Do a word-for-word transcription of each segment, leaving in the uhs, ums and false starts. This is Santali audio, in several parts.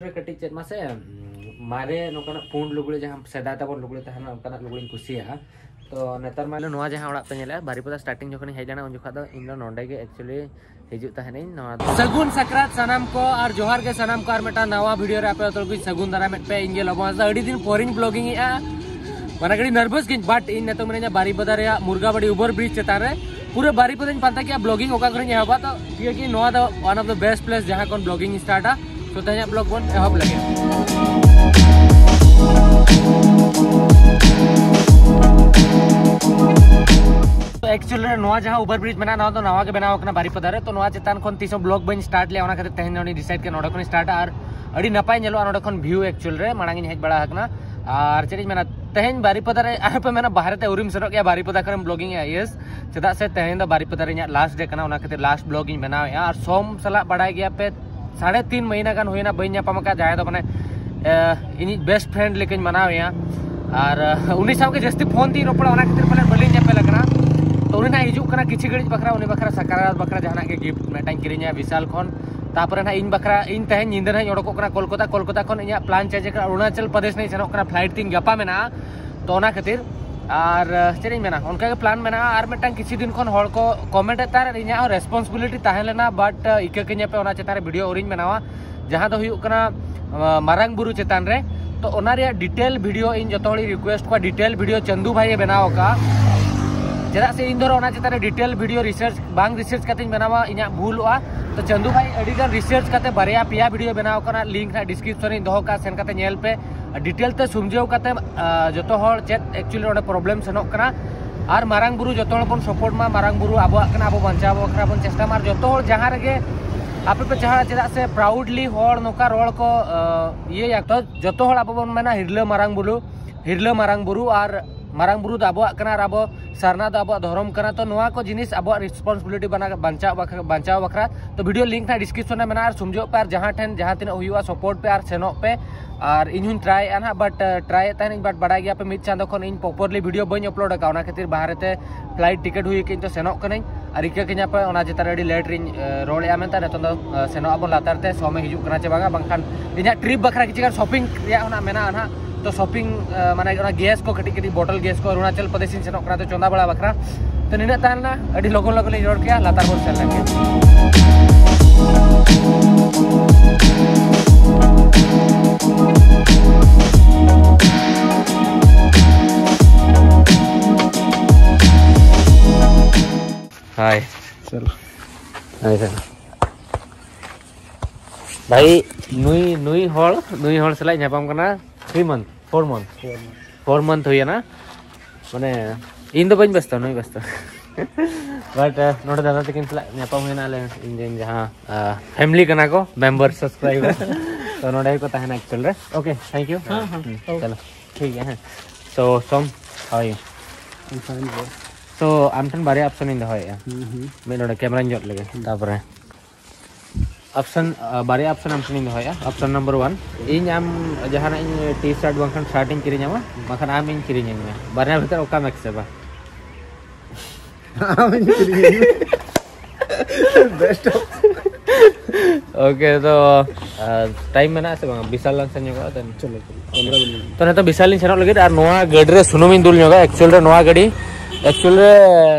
ᱨᱮ ᱠᱟᱹᱴᱤᱡ ᱪᱮᱫ ᱢᱟᱥᱮ, ᱩᱸ, ᱢᱟᱨᱮ ᱱᱚᱝᱠᱟᱱᱟᱜ ᱯᱩᱸᱰ ᱞᱩᱜᱽᱲᱤ, ᱡᱟᱦᱟᱸ ᱥᱮᱫᱟᱭ ᱛᱟᱵᱚᱱ ᱞᱩᱜᱽᱲᱤ ᱛᱟᱦᱮᱱᱟ, ᱚᱱᱠᱟᱱᱟᱜ ᱞᱩᱜᱽᱲᱤᱧ ᱠᱩᱥᱤᱭᱟᱜᱼᱟ᱾ ᱛᱚ ᱱᱮᱛᱟᱨ ᱢᱟ ᱱᱚᱣᱟ ᱡᱟᱦᱟᱸ ᱚᱲᱟᱜ ᱯᱮ ᱧᱮᱞᱮᱫᱼᱟ, ᱵᱟᱨᱤᱯᱟᱫᱟ starting ᱡᱚᱠᱷᱚᱱᱤᱧ ᱦᱮᱡ ᱞᱮᱱᱟ, ᱩᱱ ᱡᱚᱠᱷᱚᱱ ᱫᱚ ᱤᱧ ᱫᱚ ᱱᱚᱸᱰᱮ ᱜᱮ actually ᱦᱤᱡᱩᱜ ᱛᱟᱦᱮᱱᱤᱧ᱾ ᱱᱚᱣᱟ ᱫᱚ ᱥᱟᱹᱜᱩᱱ ᱥᱟᱠᱨᱟᱛ ᱥᱟᱱᱟᱢ ᱠᱚ, ᱟᱨ ᱡᱚᱦᱟᱨ ᱜᱮ ᱥᱟᱱᱟᱢ ᱠᱚ, ᱟᱨ ᱢᱤᱫᱴᱟᱝ ᱱᱟᱣᱟ video ᱨᱮ ᱟᱯᱮ ᱡᱚᱛᱚ ᱠᱚᱧ ᱥᱟᱹᱜᱩᱱ ᱫᱟᱨᱟᱢᱮᱫ ᱯᱮ᱾ ᱤᱧ ᱜᱮ ᱞᱚᱵᱚ ᱦᱟᱸᱥᱫᱟ᱾ ᱟᱹᱰᱤ ᱫᱤᱱ ᱯᱚᱨᱤᱧ vlogging ᱮᱫᱼᱟ, ᱢᱟᱱᱮ ᱠᱟᱹᱴᱤᱡ nervous ᱜᱤᱧ, but ᱤᱧ ᱱᱤᱛᱚᱜ ᱢᱤᱱᱟᱹᱧᱟ ᱵᱟᱨᱤᱯᱟᱫᱟ ᱨᱮᱭᱟᱜ ᱢᱩᱨᱜᱟᱵᱟᱲᱤ over bridge ᱪᱮᱛᱟᱱ ᱨᱮ᱾ ᱯᱩᱨᱟᱹ ᱵᱟᱨᱤᱯᱟᱫᱟᱧ ᱯᱟᱱᱛᱮ ᱠᱮᱜᱼᱟ vlogging ᱚᱠᱟ ᱠᱷᱚᱱᱤᱧ ᱮᱦᱚᱵᱟ, ᱛᱚ ᱴᱷᱤᱠ ᱜᱮ, ᱱᱚᱣᱟ ᱫᱚ one of the best place ᱡᱟᱦᱟᱸ ᱠᱷᱚᱱ vlogging startᱟ᱾ ᱛᱚ ᱛᱮᱦᱮᱧᱟᱜ vlog ᱵᱚᱱ ᱮᱦᱚᱵ ᱞᱮᱜᱮ᱾ ᱛᱚ actually ᱨᱮ ᱱᱚᱣᱟ ᱡᱟᱦᱟᱸ over bridge ᱢᱮᱱᱟᱜᱼᱟ, ᱱᱚᱣᱟ ᱫᱚ ᱱᱟᱣᱟ ᱜᱮ ᱵᱮᱱᱟᱣ ᱟᱠᱟᱱᱟ ᱵᱟᱨᱤᱯᱟᱫᱟ ᱨᱮ᱾ ᱛᱚ ᱱᱚᱣᱟ ᱪᱮᱛᱟᱱ ᱠᱷᱚᱱ ᱛᱤᱥ ᱦᱚᱸ vlog ᱵᱟᱹᱧ start ᱞᱮᱜᱼᱟ, ᱚᱱᱟ ᱠᱷᱟᱹᱛᱤᱨ ᱛᱮᱦᱮᱧ ᱱᱚᱰᱮᱧ decide ᱠᱮᱫᱟ ᱱᱚᱰᱮ ᱠᱷᱚᱱ startᱟ᱾ ᱟᱨ ᱟᱹᱰᱤ ᱱᱟᱯᱟᱭ ᱧᱮᱞᱚᱜᱼᱟ ᱱᱚᱰᱮ ᱠᱷᱚᱱ view actual ᱨᱮ᱾ ᱢᱟᱲᱟᱝ ᱤᱧ ᱦᱮᱡ ᱵᱟᱲᱟ ᱟᱠᱟᱱᱟ, ᱟᱨ ᱪᱮᱫ ᱤᱧ ᱢᱮᱱᱟ, ᱛᱮᱦᱮᱧ ᱵᱟᱨᱤᱯᱟᱫᱟ ᱨᱮ ᱟᱨ ᱯᱮ ᱢᱮᱱᱟ ᱵᱟᱦᱨᱮ ᱛᱮ ᱟᱹᱣᱨᱤᱢ ᱥᱮᱱᱚᱜ ᱜᱮᱭᱟ, ᱵᱟᱨᱤᱯᱟᱫᱟ ᱠᱷᱚᱱᱮᱢ vlogging ᱮᱜᱼᱟ? Yes, ᱪᱮᱫᱟᱜ ᱥᱮ ᱛᱮᱦᱮᱧ ᱫᱚ ᱵᱟᱨᱤᱯᱟᱫᱟ ᱨᱮ ᱤᱧᱟᱹᱜ last day ᱠᱟᱱᱟ, ᱚᱱᱟ ᱠᱷᱟᱹᱛᱤᱨ last vlog ᱤᱧ ᱵᱮᱱᱟᱣᱮᱫᱼᱟ᱾ ᱟᱨ ᱥᱳᱢ ᱥᱟᱞᱟᱜ ᱵᱟᱲᱟᱭ ᱜᱮᱭᱟ ᱯᱮ, ᱥᱟᱲᱮ ᱛᱤᱱ ᱢᱟᱹᱦᱤᱱᱟ ᱜᱟᱱ ᱦᱩᱭᱱᱟ ᱵᱟᱹᱧ ᱧᱟᱯᱟᱢ ᱟᱠᱟᱫ, ᱡᱟᱦᱟᱸᱭ ᱫᱚ ᱢᱟᱱᱮ, ᱮ, ᱤᱧᱤᱡ best friend ᱞᱮᱠᱟᱧ ᱢᱟᱱᱟᱣᱮᱭᱟ᱾ ᱟᱨ, ᱮ, ᱩᱱᱤ ᱥᱟᱶ ᱜᱮ ᱡᱟᱹᱥᱛᱤ ᱯᱷᱳᱱ ᱛᱤᱧ ᱨᱚᱯᱚᱲᱟ, ᱚᱱᱟ ᱠᱷᱟᱹᱛᱤᱨ ᱯᱟᱞᱮᱱ ᱵᱟᱹᱞᱤᱧ ᱧᱮᱯᱮᱞ ᱟᱠᱟᱱᱟ᱾ ᱛᱚ ᱩᱱᱤ ᱱᱟᱦᱟᱜ ᱦᱤᱡᱩᱜ ᱠᱟᱱᱟ ᱠᱤᱪᱷᱩ ᱜᱷᱟᱹᱲᱤᱡ ᱵᱟᱠᱷᱨᱟ, ᱩᱱᱤ ᱵᱟᱠᱷᱨᱟ ᱥᱟᱠᱨᱟᱛ ᱵᱟᱠᱷᱨᱟ ᱡᱟᱦᱟᱱᱟᱜ ᱜᱮ gift ᱢᱤᱫᱴᱟᱝ ᱠᱤᱨᱤᱧᱟ ᱵᱤᱥᱟᱞ ᱠᱷᱚᱱ᱾ ᱛᱟᱯᱚᱨᱮ ᱱᱟᱦᱟᱜ ᱤᱧ ᱵᱟᱠᱷᱨᱟ, ᱤᱧ ᱛᱮᱦᱮᱧ ᱧᱤᱫᱟᱹ ᱱᱟᱦᱟᱜ ᱤᱧ ᱚᱰᱚᱠᱚᱜ ᱠᱟᱱᱟ ᱠᱳᱞᱠᱟᱛᱟ᱾ ᱠᱳᱞᱠᱟᱛᱟ ᱠᱷᱚᱱ ᱤᱧᱟᱹᱜ plan change ᱟᱠᱟᱱᱟ, ᱚᱨᱩᱱᱟᱪᱚᱞ ᱯᱨᱚᱫᱮᱥ ᱱᱟᱦᱟᱜ ᱤᱧ ᱥᱮᱱᱚᱜ ᱠᱟᱱᱟ, flight ᱛᱤᱧ ᱜᱟᱯᱟ ᱢᱮᱱᱟᱜᱼᱟ᱾ ᱛᱚ ᱚᱱᱟ ᱠᱷᱟᱹᱛᱤᱨ ᱟᱨ, ᱮ, ᱪᱮᱫ ᱤᱧ ᱢᱮᱱᱟ, ᱚᱱᱠᱟ ᱜᱮ plan ᱢᱮᱱᱟᱜᱼᱟ᱾ ᱟᱨ ᱢᱤᱫᱴᱟᱝ ᱠᱤᱪᱷᱩ ᱫᱤᱱ ᱠᱷᱚᱱ ᱦᱚᱲ ᱠᱚ comment ᱮᱫ ᱛᱟᱦᱮᱸᱫ, ᱤᱧᱟᱹᱜ ᱦᱚᱸ responsibility ᱛᱟᱦᱮᱸ ᱞᱮᱱᱟ, but, ᱮ, ᱤᱠᱟᱹ ᱠᱟᱹᱧᱟᱹᱯᱮ, ᱚᱱᱟ ᱪᱮᱛᱟᱱ ᱨᱮ video ᱟᱹᱣᱨᱤᱧ ᱵᱮᱱᱟᱣᱟ᱾ ᱡᱟᱦᱟᱸ ᱫᱚ ᱦᱩᱭᱩᱜ ᱠᱟᱱᱟ, ᱮ, ᱢᱟᱨᱟᱝ ᱵᱩᱨᱩ ᱪᱮᱛᱟᱱ ᱨᱮ᱾ ᱛᱚ ᱚᱱᱟ ᱨᱮᱭᱟᱜ detail video ᱤᱧ ᱡᱚᱛᱚ ᱦᱚᱲᱤᱧ request ᱠᱚᱣᱟ, detail video ᱪᱟᱸᱫᱩ ᱵᱷᱟᱭ ᱮ ᱵᱮᱱᱟᱣ ᱟᱠᱟᱫᱼᱟ᱾ ᱪᱮᱫᱟᱜ ᱥᱮ ᱤᱧ ᱫᱷᱚᱨᱚ ᱚᱱᱟ ᱪᱮᱛᱟᱱ ᱨᱮ detail video research ᱵᱟᱝ research ᱠᱟᱛᱮᱧ ᱵᱮᱱᱟᱣᱟ, ᱤᱧᱟᱹᱜ ᱵᱷᱩᱞᱚᱜᱼᱟ᱾ ᱛᱚ ᱪᱟᱸᱫᱩ ᱵᱷᱟᱭ ᱟᱹᱰᱤ ᱜᱟᱱ research ᱠᱟᱛᱮ ᱵᱟᱨᱭᱟ ᱯᱮᱭᱟ video ᱵᱮᱱᱟᱣ ᱟᱠᱟᱱᱟ, link ᱱᱟᱦᱟᱜ description ᱨᱤᱧ ᱫᱚᱦᱚ ᱠᱟᱜᱼᱟ, ᱥᱮᱱ ᱠᱟᱛᱮ ᱧᱮᱞ ᱯᱮ᱾ Detail ᱛᱮ ᱥᱩᱢᱡᱷᱟᱹᱣ ᱠᱟᱛᱮ, ᱟ, ᱡᱚᱛᱚ ᱦᱚᱲ ᱪᱮᱫ actually ᱚᱸᱰᱮ problem ᱥᱮᱱᱚᱜ ᱠᱟᱱᱟ᱾ ᱟᱨ ᱢᱟᱨᱟᱝ ᱵᱩᱨᱩ ᱡᱚᱛᱚ ᱦᱚᱲ ᱵᱚᱱ support ᱢᱟ, ᱢᱟᱨᱟᱝ ᱵᱩᱨᱩ ᱟᱵᱚᱣᱟᱜ ᱠᱟᱱᱟ, ᱟᱵᱚ ᱵᱟᱧᱪᱟᱣ ᱵᱟᱠᱷᱨᱟ ᱵᱚᱱ ᱪᱮᱥᱴᱟ ᱢᱟ᱾ ᱟᱨ ᱡᱚᱛᱚ ᱦᱚᱲ ᱡᱟᱦᱟᱸ ᱨᱮᱜᱮ ᱟᱯᱮ ᱯᱮ ᱪᱟᱦᱟᱣᱟ, ᱪᱮᱫᱟᱜ ᱥᱮ proudly ᱦᱚᱲ ᱱᱚᱝᱠᱟ ᱨᱚᱲ ᱠᱚ, ᱟ, ᱤᱭᱟᱹᱭᱟ᱾ ᱛᱚ ᱡᱚᱛᱚ ᱦᱚᱲ ᱟᱵᱚ ᱵᱚᱱ ᱢᱮᱱᱟ, "ᱦᱤᱨᱞᱟᱹ ᱢᱟᱨᱟᱝ ᱵᱩᱨᱩ, ᱦᱤᱨᱞᱟᱹ ᱢᱟᱨᱟᱝ ᱵᱩᱨᱩ", ᱟᱨ ᱢᱟᱨᱟᱝ ᱵᱩᱨᱩ ᱫᱚ ᱟᱵᱚᱣᱟᱜ ᱠᱟᱱᱟ ᱟᱨ ᱟᱵᱚ ᱥᱟᱨᱱᱟ ᱫᱚ ᱟᱵᱚᱣᱟᱜ ᱫᱷᱚᱨᱚᱢ ᱠᱟᱱᱟ᱾ ᱛᱚ ᱱᱚᱣᱟ ᱠᱚ ᱡᱤᱱᱤᱥ ᱟᱵᱚᱣᱟᱜ responsibility ᱵᱟᱱᱟ-, ᱵᱟᱧᱪᱟᱣ ᱵᱟᱠᱷᱨᱟ, ᱵᱟᱧᱪᱟᱣ ᱵᱟᱠᱷᱨᱟ᱾ ᱛᱚ video link ᱱᱟᱦᱟᱜ description ᱨᱮ ᱢᱮᱱᱟᱜᱼᱟ, ᱟᱨ ᱥᱩᱢᱡᱷᱟᱹᱜ ᱯᱮ, ᱟᱨ ᱡᱟᱦᱟᱸ ᱴᱷᱮᱱ ᱡᱟᱦᱟᱸ ᱛᱤᱱᱟᱹᱜ ᱦᱩᱭᱩᱜᱼᱟ support ᱯᱮ ᱟᱨ ᱥᱮᱱᱚᱜ ᱯᱮ᱾ ᱟᱨ ᱤᱧ ᱦᱚᱸᱧ try ᱮᱫᱼᱟ ᱱᱟᱦᱟᱜ, but, ᱟ, try ᱮᱫ ᱛᱟᱦᱮᱱᱤᱧ, but ᱵᱟᱲᱟᱭ ᱜᱮᱭᱟ ᱯᱮ ᱢᱤᱫ ᱪᱟᱸᱫᱚ ᱠᱷᱚᱱ ᱤᱧ properly video ᱵᱟᱹᱧ upload ᱟᱠᱟᱫᱼᱟ, ᱚᱱᱟ ᱠᱷᱟᱹᱛᱤᱨ ᱵᱟᱦᱨᱮ ᱛᱮ flight ticket ᱦᱩᱭ ᱟᱠᱟᱱ, ᱛᱚ ᱥᱮᱱᱚᱜ ᱠᱟᱹᱱᱟᱹᱧ᱾ ᱟᱨ ᱨᱤᱠᱟᱹ ᱠᱟᱹᱧᱟ ᱯᱮ ᱚᱱᱟ ᱪᱮᱛᱟᱱ ᱨᱮ ᱟᱹᱰᱤ ᱞᱮᱴ ᱨᱤᱧ ᱨᱚᱲᱮᱫᱼᱟ ᱢᱮᱱᱛᱮ᱾ ᱱᱤᱛᱚᱝ ᱫᱚ ᱥᱮᱱᱚᱜ ᱟᱵᱚᱱ ᱞᱟᱛᱟᱨ ᱛᱮ, ᱥᱚᱢᱚᱭ ᱦᱤᱡᱩᱜ ᱠᱟᱱᱟ ᱪᱮ ᱵᱟᱝᱟ, ᱵᱟᱝᱠᱷᱟᱱ ᱤᱧᱟᱹᱜ ᱴᱨᱤᱯ ᱵᱟᱠᱷᱨᱟ ᱠᱤᱪᱷᱩ ᱜᱟᱱ ᱥᱚᱯᱤᱝ ᱨᱮᱭᱟᱜ ᱦᱚᱸ ᱢᱮᱱᱟᱜᱼᱟ ᱱᱟᱦᱟᱜ᱾ ᱛᱚ ᱥᱚᱯᱤᱝ ᱢᱟᱱᱮ ᱚᱱᱟ ᱜᱮᱥ ᱠᱚ, ᱠᱟᱹᱴᱤᱡ ᱠᱟᱹᱴᱤᱡ ᱵᱚᱴᱚᱞ ᱜᱮᱥ ᱠᱚ, ᱚᱨᱩᱱᱟᱪᱚᱞ ᱯᱨᱚᱫᱮᱥ ᱤᱧ ᱥᱮᱱᱚᱜ ᱠᱟᱱᱟ, ᱛᱚ ᱪᱚᱸᱫᱟ ᱵᱟᱲᱟ ᱵᱟᱠᱷᱨᱟ᱾ ᱛᱚ ᱱᱤᱱᱟᱹᱜ ᱛᱟᱦᱮᱸ ᱞᱮᱱᱟ, ᱟᱹᱰᱤ ᱞᱚᱜᱚᱱ ᱞᱚᱜᱚᱱ ᱞᱤᱧ ᱨᱚᱲ ᱠᱮᱜᱼᱟ, ᱞᱟᱛᱟᱨ ᱵᱚᱱ ᱥᱮᱱ ᱞᱮᱱ ᱜᱮ᱾ ᱦᱟᱭ᱾ ᱪᱚᱞᱚ᱾ ᱦᱟᱭ ᱥᱟᱨ᱾ ᱵᱷᱟᱭ, ᱱᱩᱭ ᱱᱩᱭ ᱦᱚᱲ ᱱᱩᱭ ᱦᱚᱲ ᱥᱟᱞᱟᱜ ᱧᱟᱯᱟᱢ ᱠᱟᱱᱟ ᱛᱷᱨᱤ ᱢᱟᱱᱛᱷ, ᱯᱷᱳᱨ ᱢᱟᱱᱛᱷ᱾ ᱯᱷᱳᱨ ᱢᱟᱱᱛᱷ ᱦᱩᱭᱮᱱᱟ᱾ ᱢᱟᱱᱮ ᱤᱧ ᱫᱚ ᱵᱟᱹᱧ ᱵᱮᱥᱛᱚ, ᱱᱩᱭ ᱵᱮᱥᱛᱚ᱾ ᱵᱟᱴ ᱱᱚᱰᱮ ᱫᱟᱫᱟ ᱛᱟᱹᱠᱤᱱ ᱥᱟᱞᱟᱜ ᱧᱟᱯᱟᱢ ᱦᱩᱭᱱᱟ, ᱟᱞᱮ ᱤᱧ ᱨᱮᱱ ᱡᱟᱦᱟᱸ ᱯᱷᱮᱢᱤᱞᱤ ᱠᱟᱱᱟ ᱠᱚ, ᱢᱮᱢᱵᱟᱨ, ᱥᱟᱵᱥᱠᱨᱟᱭᱵᱟᱨ᱾ ᱛᱚ ᱱᱚᱰᱮ ᱜᱮᱠᱚ ᱛᱟᱦᱮᱱᱟ ᱮᱠᱪᱩᱭᱮᱞ ᱨᱮ᱾ Okay, thank you. ᱦᱮᱸ, ᱦᱮᱸ, ᱦᱩᱸ, ᱳᱠᱮ᱾ ᱪᱚᱞᱚ, ᱴᱷᱤᱠ ᱜᱮᱭᱟ᱾ ᱦᱮᱸ, ᱥᱳ ᱥᱚᱢ, ᱦᱟᱣ ᱟᱨ ᱭᱩ? I'm fine, bro. ᱛᱚ ᱟᱢ ᱴᱷᱮᱱ ᱵᱟᱨᱭᱟ ᱚᱯᱥᱮᱱ ᱤᱧ ᱫᱚᱦᱚᱭᱮᱫᱼᱟ᱾ ᱦᱩᱸ, ᱦᱩᱸ᱾ ᱢᱤᱫ ᱱᱚᱰᱮ ᱠᱮᱢᱮᱨᱟᱧ ᱡᱚᱫ ᱞᱮᱜᱮ, ᱛᱟᱯᱚᱨᱮ ᱚᱯᱥᱮᱱ, ᱟ, ᱵᱟᱨᱭᱟ ᱚᱯᱥᱮᱱ ᱟᱢ ᱴᱷᱮᱱᱤᱧ ᱫᱚᱦᱚᱭᱮᱫᱼᱟ᱾ ᱚᱯᱥᱮᱱ ᱱᱟᱢᱵᱟᱨ ᱚᱣᱟᱱ, ᱤᱧ ᱟᱢ ᱡᱟᱦᱟᱱᱟᱜ ᱤᱧ ᱴᱤ ᱥᱟᱨᱴ ᱵᱟᱝᱠᱷᱟᱱ ᱥᱟᱨᱴ ᱤᱧ ᱠᱤᱨᱤᱧᱟᱢᱟ, ᱵᱟᱝᱠᱷᱟᱱ ᱟᱢ ᱤᱧ ᱠᱤᱨᱤᱧᱟᱹᱧ ᱢᱮ᱾ ᱵᱟᱨᱭᱟ ᱵᱷᱤᱛᱨᱤ ᱚᱠᱟᱢ ᱮᱠᱥᱮᱯᱟ? ᱟᱢ ᱤᱧ ᱠᱤᱨᱤᱧᱟᱹᱧ ᱢᱮ᱾ Best option. ᱳᱠᱮ, ᱛᱚ ᱴᱟᱭᱤᱢ ᱢᱮᱱᱟᱜᱼᱟ ᱥᱮ ᱵᱟᱝ? ᱵᱤᱥᱟᱞ ᱞᱟᱝ ᱥᱮᱱ ᱧᱚᱜᱚᱜᱼᱟ ᱛᱚ᱾ ᱪᱚᱞᱚ, ᱪᱚᱞᱚ, ᱯᱚᱱᱫᱽᱨᱚ ᱢᱤᱱᱤᱴ᱾ ᱛᱚ ᱱᱤᱛᱚᱜ ᱵᱤᱥᱟᱞ ᱞᱤᱧ ᱥᱮᱱᱚᱜ ᱞᱟᱹᱜᱤᱫ, ᱟᱨ ᱱᱚᱣᱟ ᱜᱟᱹᱰᱤ ᱨᱮ ᱥᱩᱱᱩᱢᱤᱧ ᱫᱩᱞ ᱧᱚᱜᱟ᱾ ᱮᱠᱪᱩᱭᱮᱞ ᱨᱮ ᱱᱚᱣᱟ ᱜᱟᱹᱰᱤ, ᱮᱠᱪᱩᱭᱮᱞ ᱨᱮ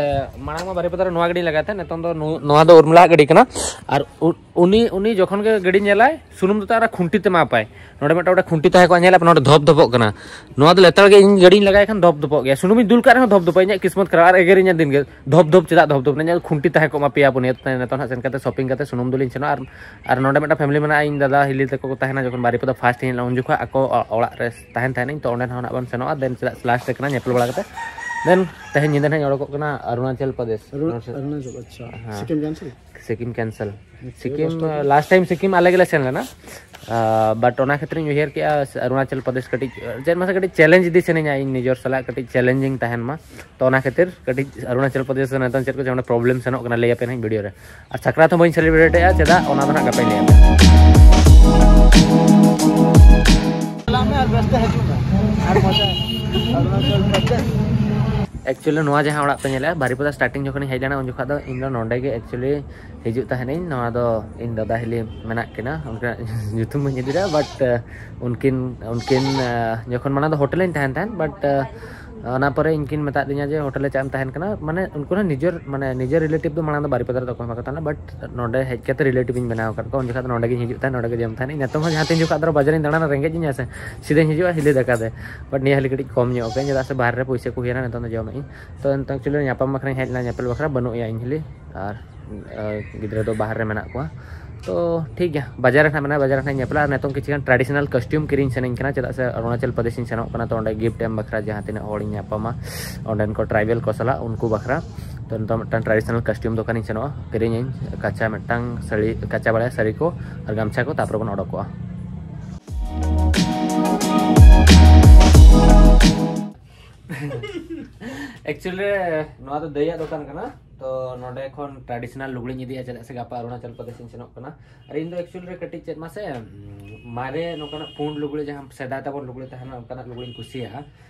ᱢᱟᱲᱟᱝ ᱢᱟ ᱵᱟᱨᱤᱯᱟᱫᱟ ᱨᱮ ᱱᱚᱣᱟ ᱜᱟᱹᱰᱤᱧ ᱞᱟᱜᱟᱭ ᱛᱟᱦᱮᱸᱫ, ᱱᱤᱛᱚᱝ ᱫᱚ ᱱᱩ-, ᱱᱚᱣᱟ ᱫᱚ ᱩᱨᱢᱤᱞᱟ ᱟᱜ ᱜᱟᱹᱰᱤ ᱠᱟᱱᱟ᱾ ᱟᱨ ᱩ-, ᱩᱱᱤ ᱩᱱᱤ ᱡᱚᱠᱷᱚᱱ ᱜᱮ ᱜᱟᱹᱰᱤ ᱧᱮᱞᱟᱭ, ᱥᱩᱱᱩᱢ ᱫᱚ ᱛᱟᱨᱟ ᱠᱷᱩᱱᱴᱤ ᱛᱮ ᱮᱢᱟ ᱯᱟᱭ᱾ ᱱᱚᱰᱮ ᱢᱤᱫᱴᱟᱝ ᱚᱸᱰᱮ ᱠᱷᱩᱱᱴᱤ ᱛᱟᱦᱮᱸ ᱠᱚᱜᱼᱟ, ᱧᱮᱞᱟ ᱯᱮ, ᱱᱚᱰᱮ ᱫᱷᱚᱯ ᱫᱷᱚᱯᱚᱜ ᱠᱟᱱᱟ᱾ ᱱᱚᱣᱟ ᱫᱚ ᱞᱮᱛᱟᱲ ᱜᱮ ᱤᱧ ᱜᱟᱹᱰᱤᱧ ᱞᱟᱜᱟᱭ ᱠᱷᱟᱱ ᱫᱷᱚᱯ ᱫᱷᱚᱯᱚᱜ ᱜᱮᱭᱟ᱾ ᱥᱩᱱᱩᱢᱤᱧ ᱫᱩᱞ ᱠᱟᱜ ᱨᱮᱦᱚᱸ ᱫᱷᱚᱯ ᱫᱷᱚᱯᱚᱜ, ᱤᱧᱟᱹᱜ ᱠᱤᱥᱢᱚᱛ ᱠᱷᱟᱨᱟᱯ, ᱟᱨ ᱮᱜᱮᱨᱤᱧᱟ ᱫᱤᱱ ᱜᱮ, "ᱫᱷᱚᱯ ᱫᱷᱚᱯ ᱪᱮᱫᱟᱜ ᱫᱷᱚᱯ ᱫᱷᱚᱯ?" ᱤᱧᱟᱹᱜ ᱠᱷᱩᱱᱴᱤ ᱛᱟᱦᱮᱸ ᱠᱚᱜ ᱢᱟ ᱯᱮᱭᱟ ᱯᱩᱱᱭᱟᱹ, ᱱᱤᱛᱚᱜ ᱦᱟᱸᱜ ᱥᱮᱱ ᱠᱟᱛᱮ ᱥᱚᱯᱤᱝ ᱠᱟᱛᱮ ᱥᱩᱱᱩᱢ ᱫᱩᱞᱤᱧ ᱥᱮᱱᱚᱜᱼᱟ᱾ ᱟᱨ, ᱟᱨ ᱱᱚᱰᱮ ᱢᱤᱫᱴᱟᱝ ᱯᱷᱮᱢᱤᱞᱤ ᱢᱮᱱᱟᱜᱼᱟ, ᱤᱧ ᱫᱟᱫᱟ ᱦᱤᱞᱤ ᱛᱟᱠᱚ ᱠᱚ ᱛᱟᱦᱮᱱᱟ, ᱡᱚᱠᱷᱚᱱ ᱵᱟᱨᱤᱯᱟᱫᱟ ᱯᱷᱟᱥᱴ ᱤᱧ ᱦᱮᱡ ᱞᱮᱱᱟ, ᱩᱱ ᱡᱚᱠᱷᱚᱱ ᱟᱠᱚ ᱚ-, ᱚᱲᱟᱜ ᱨᱮ ᱛᱟᱦᱮᱱ ᱛᱟᱦᱮᱱᱟᱹᱧ, ᱛᱚ ᱚᱸᱰᱮ ᱦᱚᱸ ᱱᱟᱜ ᱵᱚᱱ ᱥᱮᱱᱚᱜᱼᱟ᱾ ᱫᱮᱱ ᱪᱮᱫᱟᱜ ᱞᱟᱥᱴ ᱨᱮ ᱠᱟᱱᱟ, ᱧᱮᱯᱮᱞ ᱵᱟᱲᱟ ᱠᱟᱛᱮ᱾ ᱫᱮᱱ ᱛᱮᱦᱮᱧ ᱧᱤᱫᱟᱹ ᱱᱟᱜ ᱤᱧ ᱚᱰᱚᱠᱚᱜ ᱠᱟᱱᱟ ᱚᱨᱩᱱᱟᱪᱚᱞ ᱯᱨᱚᱫᱮᱥ᱾ ᱚᱨᱩ-, ᱚᱨᱩᱱᱟᱪᱚᱞ, ᱟᱪᱪᱷᱟ᱾ ᱦᱮᱸ᱾ ᱥᱤᱠᱤᱢ ᱠᱮᱱᱥᱮᱞ? ᱥᱤᱠᱤᱢ ᱠᱮᱱᱥᱮᱞ᱾ ᱟᱪᱪᱷᱟ, ᱥᱤᱠᱤᱢ, ᱠᱚᱥᱴᱚ ᱜᱮ᱾ ᱞᱟᱥᱴ ᱴᱟᱭᱤᱢ ᱥᱤᱠᱤᱢ ᱟᱞᱮ ᱜᱮᱞᱮ ᱥᱮᱱ ᱞᱮᱱᱟ᱾ ᱟᱸ, ᱵᱟᱴ ᱚᱱᱟ ᱠᱷᱟᱹᱛᱤᱨ ᱤᱧ ᱩᱭᱦᱟᱹᱨ ᱠᱮᱜᱼᱟ, ᱥᱮ ᱚᱨᱩᱱᱟᱪᱚᱞ ᱯᱨᱚᱫᱮᱥ ᱠᱟᱹᱴᱤᱡ, ᱪᱮᱫ ᱢᱟᱥᱮ ᱠᱟᱹᱴᱤᱡ ᱪᱮᱞᱮᱧᱡᱽ ᱤᱫᱤ ᱥᱟᱱᱟᱧᱟ, ᱤᱧ ᱱᱤᱡᱚᱨ ᱥᱟᱞᱟᱜ ᱠᱟᱹᱴᱤᱡ ᱪᱮᱞᱮᱧᱡᱤᱝ ᱛᱟᱦᱮᱱ ᱢᱟ᱾ ᱛᱚ ᱚᱱᱟ ᱠᱷᱟᱹᱛᱤᱨ ᱠᱟᱹᱴᱤᱡ ᱚᱨᱩᱱᱟᱪᱚᱞ ᱯᱨᱚᱫᱮᱥ ᱨᱮ ᱱᱤᱛᱚᱝ ᱪᱮᱫ ᱠᱚ ᱪᱚᱝ ᱯᱨᱚᱵᱞᱮᱢ ᱥᱮᱱᱚᱜ ᱠᱟᱱᱟ, ᱞᱟᱹᱭ ᱟᱯᱮ ᱱᱟᱦᱟᱜ ᱵᱷᱤᱰᱤᱭᱳ ᱨᱮ᱾ ᱟᱨ ᱥᱟᱠᱨᱟᱛ ᱦᱚᱸ ᱵᱟᱹᱧ ᱥᱮᱞᱤᱵᱨᱮᱴ ᱮᱜᱼᱟ, ᱪᱮᱫᱟᱜ, ᱚᱱᱟ ᱫᱚ ᱱᱟᱦᱟᱜ ᱜᱟᱯᱟᱧ ᱞᱟᱹᱭ ᱟᱯᱮᱭᱟ᱾ ᱪᱟᱞᱟᱜ ᱢᱮ ᱟᱨ ᱵᱮᱥ ᱛᱮ ᱦᱤᱡᱩᱜ ᱢᱮ᱾ ᱟᱨ ᱢᱚᱡᱟ᱾ ᱚᱨᱩᱱᱟᱪᱚᱞ ᱯᱨᱚᱫᱮᱥ᱾ Actually ᱱᱚᱣᱟ ᱡᱟᱦᱟᱸ ᱚᱲᱟᱜ ᱯᱮ ᱧᱮᱞᱮᱜᱼᱟ, ᱵᱟᱨᱤᱯᱟᱫᱟ starting ᱡᱚᱠᱷᱚᱱᱤᱧ ᱦᱮᱡ ᱞᱮᱱᱟ, ᱩᱱ ᱡᱚᱠᱷᱚᱱ ᱫᱚ ᱤᱧ ᱫᱚ ᱱᱚᱰᱮ ᱜᱮ actually ᱦᱤᱡᱩᱜ ᱛᱟᱦᱮᱱᱤᱧ᱾ ᱱᱚᱣᱟ ᱫᱚ ᱤᱧ ᱫᱟᱫᱟ ᱦᱤᱞᱤ ᱢᱮᱱᱟᱜ ᱠᱤᱱᱟ, ᱩᱱᱠᱤᱱᱟᱜ ᱧᱩᱛᱩᱢ ᱵᱟᱹᱧ ᱤᱫᱤᱭᱟ, but ᱩᱱᱠᱤᱱ ᱩᱱᱠᱤᱱ ᱡᱚᱠᱷᱚᱱ ᱢᱟᱲᱟᱝ ᱫᱚ ᱦᱳᱴᱮᱞ ᱨᱤᱧ ᱛᱟᱦᱮᱱ ᱛᱟᱦᱮᱸᱫ, but ᱚᱱᱟ ᱯᱚᱨᱮ ᱩᱱᱠᱤᱱ ᱢᱮᱛᱟᱜ ᱫᱤᱧᱟ ᱡᱮ ᱦᱳᱴᱮᱞ ᱨᱮ ᱪᱟᱜ ᱮᱢ ᱛᱟᱦᱮᱱ ᱠᱟᱱᱟ, ᱢᱟᱱᱮ ᱩᱱᱠᱩ ᱦᱚᱸ ᱱᱤᱡᱮᱨ ᱢᱟᱱᱮ ᱱᱤᱡᱮᱨ relative ᱫᱚ ᱢᱟᱲᱟᱝ ᱫᱚ ᱵᱟᱨᱤᱯᱟᱫᱟ ᱨᱮᱫᱚ ᱚᱠᱚᱭ ᱦᱚᱸ ᱵᱟᱠᱚ ᱛᱟᱦᱮᱱᱟ, but ᱱᱚᱰᱮ ᱦᱮᱡ ᱠᱟᱛᱮ relative ᱤᱧ ᱵᱮᱱᱟᱣ ᱟᱠᱟᱫ ᱠᱚᱣᱟ᱾ ᱩᱱ ᱡᱚᱠᱷᱟᱜ ᱫᱚ ᱱᱚᱰᱮ ᱜᱤᱧ ᱦᱤᱡᱩᱜ ᱛᱟᱦᱮᱸᱫ, ᱱᱚᱰᱮ ᱜᱮ ᱡᱚᱢ ᱛᱟᱦᱮᱸᱫ᱾ ᱱᱤᱛᱚᱝ ᱦᱚᱸ ᱡᱟᱦᱟᱸ ᱛᱤᱱ ᱡᱚᱠᱷᱟᱜ ᱫᱚ ᱵᱟᱡᱟᱨᱤᱧ ᱫᱟᱬᱟᱱᱟ, ᱨᱮᱸᱜᱮᱡ ᱤᱧᱟ ᱥᱮ, ᱥᱤᱫᱷᱟᱹᱧ ᱦᱤᱡᱩᱜᱼᱟ ᱦᱤᱞᱤ ᱫᱟᱠᱟ ᱛᱮ, but ᱱᱤᱭᱟᱹ ᱦᱤᱞᱤ ᱠᱟᱹᱴᱤᱡ ᱠᱚᱢ ᱧᱚᱜ ᱠᱟᱹᱧ, ᱪᱮᱫᱟᱜ ᱥᱮ ᱵᱟᱦᱨᱮ ᱨᱮ ᱯᱩᱭᱥᱟᱹ ᱠᱚ ᱦᱩᱭᱮᱱᱟ, ᱱᱤᱛᱚᱝ ᱫᱚ ᱡᱚᱢᱮᱫ ᱤᱧ᱾ ᱛᱚ ᱱᱤᱛᱚᱝ actually ᱧᱟᱯᱟᱢ ᱵᱟᱠᱷᱨᱟᱧ ᱦᱮᱡ ᱞᱮᱱᱟ, ᱧᱮᱯᱮᱞ ᱵᱟᱠᱷᱨᱟ ᱵᱟᱹᱱᱩᱜ ᱮᱭᱟ ᱤᱧ ᱦᱤᱞᱤ, ᱟᱨ ᱜᱤᱫᱽᱨᱟᱹ ᱫᱚ ᱵᱟᱦᱨᱮ ᱨᱮ ᱢᱮᱱᱟᱜ ᱠᱚᱣᱟ᱾ ᱛᱚ ᱴᱷᱤᱠ ᱜᱮᱭᱟ, ᱵᱟᱡᱟᱨ ᱨᱮ ᱱᱟᱜ ᱢᱮᱱᱟᱜᱼᱟ, ᱵᱟᱡᱟᱨ ᱨᱮ ᱱᱟᱜ ᱧᱮᱯᱮᱞᱟ᱾ ᱟᱨ ᱱᱤᱛᱚᱝ ᱠᱤᱪᱷᱩ ᱜᱟᱱ traditional costume ᱠᱤᱨᱤᱧ ᱥᱟᱱᱟᱧ ᱠᱟᱱᱟ, ᱪᱮᱫᱟᱜ ᱥᱮ ᱚᱨᱩᱱᱟᱪᱚᱞ ᱯᱨᱚᱫᱮᱥ ᱤᱧ ᱥᱮᱱᱚᱜ ᱠᱟᱱᱟ, ᱛᱚ ᱚᱸᱰᱮ gift ᱮᱢ ᱵᱟᱠᱷᱨᱟ ᱡᱟᱦᱟᱸ ᱛᱤᱱᱟᱹᱜ ᱦᱚᱲᱤᱧ ᱧᱟᱯᱟᱢᱟ ᱚᱸᱰᱮᱱ ᱠᱚ tribal ᱠᱚ ᱥᱟᱞᱟᱜ, ᱩᱱᱠᱩ ᱵᱟᱠᱷᱨᱟ᱾ ᱛᱚ ᱱᱤᱛᱚᱝ ᱢᱤᱫᱴᱟᱝ traditional costume ᱫᱚᱠᱟᱱᱤᱧ ᱥᱮᱱᱚᱜᱼᱟ, ᱠᱤᱨᱤᱧᱟᱹᱧ ᱠᱟᱪᱟ ᱢᱤᱫᱴᱟᱝ ᱥᱟᱹᱲᱤ, ᱠᱟᱪᱟ ᱵᱟᱲᱟᱭᱟ ᱥᱟᱹᱲᱤ ᱠᱚ ᱟᱨ ᱜᱟᱢᱪᱷᱟ ᱠᱚ, ᱛᱟᱨᱯᱚᱨᱮ ᱵᱚᱱ ᱚᱰᱚᱠᱚᱜᱼᱟ᱾ Actually ᱨᱮ ᱱᱚᱣᱟ ᱫᱚ ᱫᱟᱹᱭᱟᱜ ᱫᱚᱠᱟᱱ ᱠᱟᱱᱟ, ᱛᱚ ᱱᱚᱰᱮ ᱠᱷᱚᱱ traditional ᱞᱩᱜᱽᱲᱤᱧ ᱤᱫᱤᱭᱟ, ᱪᱮᱫᱟᱜ ᱥᱮ ᱜᱟᱯᱟ ᱚᱨᱩᱱᱟᱪᱚᱞ ᱯᱨᱚᱫᱮᱥ ᱤᱧ ᱥᱮᱱᱚᱜ ᱠᱟᱱᱟ᱾ ᱟᱨ ᱤᱧ ᱫᱚ actually ᱨᱮ ᱠᱟᱹᱴᱤᱡ ᱪᱮᱫ ᱢᱟᱥᱮ, ᱩᱢ, ᱢᱟᱨᱮ ᱱᱚᱝᱠᱟᱱᱟᱜ ᱯᱩᱸᱰ ᱞᱩᱜᱽᱲᱤ, ᱡᱟᱦᱟᱸ ᱥᱮᱫᱟᱭ ᱛᱟᱵᱚᱱ ᱞᱩᱜᱽᱲᱤ ᱛᱟᱦᱮᱱᱟ, ᱚᱱᱠᱟᱱᱟᱜ ᱞᱩᱜᱽᱲᱤᱧ ᱠᱩᱥᱤᱭᱟᱜᱼᱟ᱾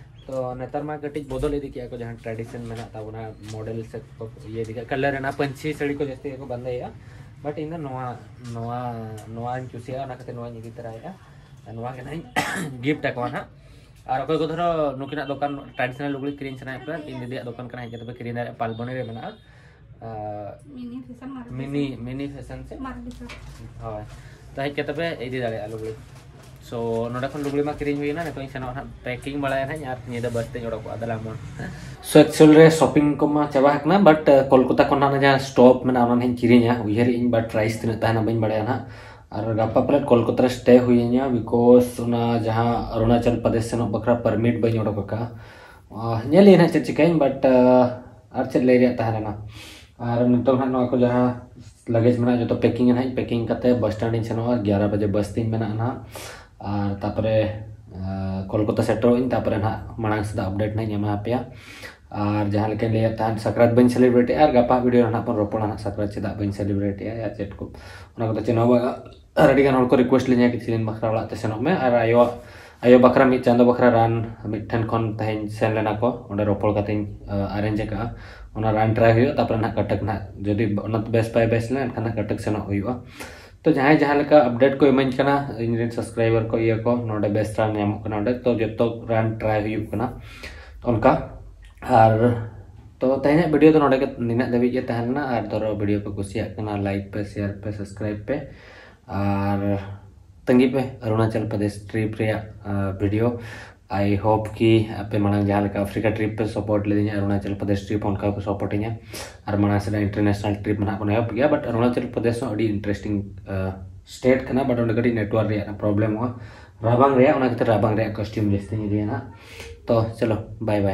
ᱛᱚ ᱱᱮᱛᱟᱨ ᱢᱟ ᱠᱟᱹᱴᱤᱡ ᱵᱚᱫᱚᱞ ᱤᱫᱤ ᱠᱮᱜᱼᱟ ᱠᱚ, ᱡᱟᱦᱟᱸ tradition ᱢᱮᱱᱟᱜ ᱛᱟᱵᱚᱱᱟ, model ᱥᱮᱫ ᱠᱚ ᱤᱭᱟᱹ ᱤᱫᱤ ᱠᱮᱜᱼᱟ, colour ᱨᱮᱱᱟᱜ ᱯᱟᱹᱧᱪᱤ ᱥᱟᱹᱲᱤ ᱠᱚ ᱡᱟᱹᱥᱛᱤ ᱜᱮᱠᱚ ᱵᱟᱸᱫᱮᱭᱮᱜᱼᱟ, but ᱤᱧ ᱫᱚ ᱱᱚᱣᱟ ᱱᱚᱣᱟ ᱱᱚᱣᱟᱧ ᱠᱩᱥᱤᱭᱟᱜᱼᱟ, ᱚᱱᱟ ᱠᱷᱟᱹᱛᱤᱨ ᱱᱚᱣᱟᱧ ᱤᱫᱤ ᱛᱚᱨᱟᱭᱮᱜᱼᱟ᱾ ᱟᱨ ᱱᱚᱣᱟ ᱜᱮ ᱱᱟᱦᱟᱜ ᱤᱧ gift ᱟᱠᱚᱣᱟ ᱱᱟᱦᱟᱜ᱾ ᱟᱨ ᱚᱠᱚᱭ ᱠᱚ ᱫᱷᱚᱨᱚ ᱱᱩᱠᱤᱱᱟᱜ ᱫᱚᱠᱟᱱ traditional ᱞᱩᱜᱽᱲᱤ ᱠᱤᱨᱤᱧ ᱥᱟᱱᱟᱭᱮᱫ ᱯᱮ, ᱤᱧ ᱫᱤᱫᱤᱭᱟᱜ ᱫᱚᱠᱟᱱ ᱠᱟᱱᱟ, ᱦᱮᱡ ᱠᱟᱛᱮ ᱯᱮ ᱠᱤᱨᱤᱧ ᱫᱟᱲᱮᱭᱟᱜᱼᱟ, ᱯᱟᱞᱵᱚᱱᱤ ᱨᱮ ᱢᱮᱱᱟᱜᱼᱟ᱾ ᱟᱨ ᱢᱤᱱᱤ ᱯᱷᱮᱥᱚᱱ ᱢᱟᱨᱠᱮᱴ᱾ ᱢᱤᱱᱤ, ᱢᱤᱱᱤ ᱯᱷᱮᱥᱚᱱ ᱥᱮ? ᱢᱟᱨᱠᱮᱴ᱾ ᱦᱳᱭ, ᱛᱚ ᱦᱮᱡ ᱠᱟᱛᱮ ᱯᱮ ᱤᱫᱤ ᱫᱟᱲᱮᱭᱟᱜᱼᱟ ᱞᱩᱜᱽᱲᱤ᱾ So ᱱᱚᱰᱮ ᱠᱷᱚᱱ ᱞᱩᱜᱽᱲᱤ ᱢᱟ ᱠᱤᱨᱤᱧ ᱦᱩᱭᱱᱟ, ᱱᱤᱛᱚᱜ ᱤᱧ ᱥᱮᱱᱚᱜᱼᱟ ᱱᱟᱦᱟᱜ, packing ᱵᱟᱲᱟᱭᱟ ᱱᱟᱦᱟᱜ ᱟᱨ ᱧᱤᱫᱟᱹ bus ᱛᱮᱧ ᱚᱰᱚᱠᱚᱜᱼᱟ᱾ ᱫᱮᱞᱟ ᱢᱟ᱾ So actually ᱨᱮ shopping ᱠᱚᱢᱟ ᱪᱟᱵᱟ ᱟᱠᱟᱱᱟ, but ᱠᱳᱞᱠᱟᱛᱟ ᱠᱷᱚᱱ ᱱᱟᱦᱟᱜ ᱡᱟᱦᱟᱸ stop ᱢᱮᱱᱟᱜᱼᱟ, ᱚᱱᱟ ᱱᱟᱦᱟᱜ ᱤᱧ ᱠᱤᱨᱤᱧᱟ, ᱩᱭᱦᱟᱹᱨᱮᱜ ᱤᱧ, but price ᱛᱤᱱᱟᱹᱜ ᱛᱟᱦᱮᱱᱟ ᱵᱟᱹᱧ ᱵᱟᱲᱟᱭᱟ ᱱᱟᱦᱟᱜ᱾ ᱟᱨ ᱜᱟᱯᱟ ᱯᱟᱞᱮᱫ ᱠᱳᱞᱠᱟᱛᱟ ᱨᱮ stay ᱦᱩᱭᱤᱧᱟ, because ᱚᱱᱟ ᱡᱟᱦᱟᱸ ᱚᱨᱩᱱᱟᱪᱚᱞ ᱯᱨᱚᱫᱮᱥ ᱥᱮᱱᱚᱜ ᱵᱟᱠᱷᱨᱟ permit ᱵᱟᱹᱧ ᱚᱰᱚᱠ ᱟᱠᱟᱫᱼᱟ᱾ ᱟᱦ, ᱧᱮᱞ ᱤᱧ ᱱᱟᱦᱟᱜ ᱪᱮᱫ ᱪᱤᱠᱟᱹᱭᱟᱹᱧ, but ᱟᱨ ᱪᱮᱫ ᱞᱟᱹᱭ ᱨᱮᱭᱟᱜ ᱛᱟᱦᱮᱸ ᱞᱮᱱᱟ᱾ ᱟᱨ ᱱᱤᱛᱚᱝ ᱱᱟᱦᱟᱜ ᱱᱚᱣᱟ ᱠᱚ ᱡᱟᱦᱟᱸ luggage ᱢᱮᱱᱟᱜᱼᱟ, ᱡᱚᱛᱚ packing ᱱᱟᱦᱟᱜ ᱤᱧ packing ᱠᱟᱛᱮ bus stand ᱤᱧ ᱥᱮᱱᱚᱜᱼᱟ᱾ ᱮᱜᱟᱨᱚ ᱵᱟᱡᱮ bus ᱛᱤᱧ ᱢᱮᱱᱟᱜᱼᱟ ᱱᱟᱦᱟᱜ᱾ ᱟᱨ ᱛᱟᱯᱚᱨᱮ ᱟᱨ ᱠᱳᱞᱠᱟᱛᱟ ᱥᱮᱴᱮᱨᱚᱜ ᱟᱹᱧ, ᱛᱟᱯᱚᱨᱮ ᱱᱟᱦᱟᱜ ᱢᱟᱲᱟᱝ ᱥᱮᱫᱟᱜ update ᱱᱟᱦᱟᱜ ᱤᱧ ᱮᱢᱟ ᱯᱮᱭᱟ᱾ ᱟᱨ ᱡᱟᱦᱟᱸ ᱞᱮᱠᱟᱧ ᱞᱟᱹᱭᱮᱫ ᱛᱟᱦᱮᱸᱫ, ᱥᱟᱠᱨᱟᱛ ᱵᱟᱹᱧ celebrate ᱮᱜᱼᱟ, ᱟᱨ ᱜᱟᱯᱟ video ᱨᱮ ᱱᱟᱦᱟᱜ ᱵᱚᱱ ᱨᱚᱯᱚᱲᱟ ᱱᱟᱦᱟᱜ, ᱥᱟᱠᱨᱟᱛ ᱪᱮᱫᱟᱜ ᱵᱟᱹᱧ celebrate ᱮᱜᱼᱟ, ᱭᱟ ᱪᱮᱫ ᱠᱚ, ᱚᱱᱟ ᱠᱚᱫᱚ ᱪᱮᱫ ᱦᱚᱸ ᱵᱟᱝ᱾ ᱟᱨ ᱟᱹᱰᱤ ᱜᱟᱱ ᱦᱚᱲ ᱠᱚ request ᱞᱤᱧᱟ ᱠᱤᱪᱷᱩ ᱫᱤᱱ ᱵᱟᱠᱷᱨᱟ ᱚᱲᱟᱜ ᱛᱮ ᱥᱮᱱᱚᱜ ᱢᱮ, ᱟᱨ ᱟᱭᱳᱣᱟᱜ ᱟᱭᱳ ᱵᱟᱠᱷᱨᱟ, ᱢᱤᱫ ᱪᱟᱸᱫᱚ ᱵᱟᱠᱷᱨᱟ ᱨᱟᱱ ᱢᱤᱫ ᱴᱷᱮᱱ ᱠᱷᱚᱱ ᱛᱮᱦᱮᱧ ᱥᱮᱱ ᱞᱮᱱᱟ ᱠᱚ, ᱚᱸᱰᱮ ᱨᱚᱯᱚᱲ ᱠᱟᱛᱮᱧ ᱟᱨᱮᱧᱡᱽ ᱟᱠᱟᱫᱼᱟ᱾ ᱚᱱᱟ ᱨᱟᱱ ᱴᱨᱟᱭ ᱦᱩᱭᱩᱜᱼᱟ, ᱛᱟᱨᱯᱚᱨᱮ ᱱᱟᱦᱟᱜ ᱠᱟᱴᱟᱠ ᱱᱟᱦᱟᱜ, ᱡᱩᱫᱤ ᱚᱱᱟ ᱵᱮᱥ ᱵᱟᱭ ᱵᱮᱥ ᱞᱮᱱ ᱮᱱᱠᱷᱟᱱ ᱱᱟᱦᱟᱜ ᱠᱟᱴᱟᱠ ᱥᱮᱱᱚᱜ ᱦᱩᱭᱩᱜᱼᱟ᱾ ᱛᱚ ᱡᱟᱦᱟᱸᱭ ᱡᱟᱦᱟᱸ ᱞᱮᱠᱟ ᱟᱯᱰᱮᱴ ᱠᱚ ᱤᱢᱟᱹᱧ ᱠᱟᱱᱟ, ᱤᱧ ᱨᱮᱱ ᱥᱟᱵᱥᱠᱨᱟᱭᱵᱟᱨ ᱠᱚ, ᱤᱭᱟᱹ ᱠᱚ, ᱱᱚᱰᱮ ᱵᱮᱥ ᱨᱟᱱ ᱧᱟᱢᱚᱜ ᱠᱟᱱᱟ ᱚᱸᱰᱮ, ᱛᱚ ᱡᱚᱛᱚ ᱨᱟᱱ ᱴᱨᱟᱭ ᱦᱩᱭᱩᱜ ᱠᱟᱱᱟ ᱚᱱᱠᱟ᱾ ᱟᱨ ᱛᱚ ᱛᱮᱦᱮᱧᱟᱜ ᱵᱷᱤᱰᱤᱭᱳ ᱫᱚ ᱱᱚᱰᱮ ᱜᱮ, ᱱᱤᱱᱟᱹᱜ ᱫᱷᱟᱹᱵᱤᱡ ᱜᱮ ᱛᱟᱦᱮᱸ ᱞᱮᱱᱟ᱾ ᱟᱨ ᱫᱷᱚᱨᱚ ᱵᱷᱤᱰᱤᱭᱳ ᱯᱮ ᱠᱩᱥᱤᱭᱟᱜ ᱠᱟᱱᱟ, ᱞᱟᱭᱤᱠ ᱯᱮ, ᱥᱮᱭᱟᱨ ᱯᱮ, ᱥᱟᱵᱥᱠᱨᱟᱭᱤᱵ ᱯᱮ᱾ ᱟᱨ ᱛᱟᱺᱜᱤ ᱯᱮ ᱚᱨᱩᱱᱟᱪᱚᱞ ᱯᱨᱚᱫᱮᱥ ᱴᱨᱤᱯ ᱨᱮᱭᱟᱜ ᱵᱷᱤᱰᱤᱭᱳ᱾ ᱟᱭ ᱦᱳᱯ ᱠᱤ ᱟᱯᱮ ᱢᱟᱲᱟᱝ ᱡᱟᱦᱟᱸ ᱞᱮᱠᱟ ᱟᱯᱷᱨᱤᱠᱟ ᱴᱨᱤᱯ ᱯᱮ ᱥᱟᱯᱳᱨᱴ ᱞᱮᱫᱤᱧᱟ, ᱚᱨᱩᱱᱟᱪᱚᱞ ᱯᱨᱚᱫᱮᱥ ᱴᱨᱤᱯ ᱚᱱᱠᱟ ᱠᱚ ᱥᱟᱯᱳᱨᱴ ᱤᱧᱟ᱾ ᱟᱨ ᱢᱟᱲᱟᱝ ᱥᱮᱫ ᱤᱱᱴᱟᱨᱱᱮᱥᱱᱟᱞ ᱴᱨᱤᱯ ᱢᱟ ᱱᱟᱦᱟᱜ ᱵᱚᱱ ᱮᱦᱚᱵ ᱜᱮᱭᱟ, ᱵᱟᱴ ᱚᱨᱩᱱᱟᱪᱚᱞ ᱯᱨᱚᱫᱮᱥ ᱦᱚᱸ ᱟᱹᱰᱤ ᱤᱱᱴᱟᱨᱮᱥᱴᱤᱝ ᱥᱴᱮᱴ ᱠᱟᱱᱟ, ᱵᱟᱴ ᱚᱸᱰᱮ ᱠᱟᱹᱴᱤᱡ ᱱᱮᱴᱣᱟᱨᱠ ᱨᱮᱭᱟᱜ ᱯᱨᱚᱵᱞᱮᱢᱚᱜᱼᱟ, ᱨᱟᱵᱟᱝ ᱨᱮᱭᱟᱜ, ᱚᱱᱟ ᱠᱷᱟᱹᱛᱤᱨ ᱨᱟᱵᱟᱝ ᱨᱮᱭᱟᱜ ᱠᱚᱥᱴᱤᱭᱩᱢ ᱡᱟᱹᱥᱛᱤᱧ ᱤᱫᱤᱭᱟ ᱱᱟᱦᱟᱜ᱾ ᱛᱚ ᱪᱚᱞᱚ, ᱵᱟᱭ ᱵᱟᱭ᱾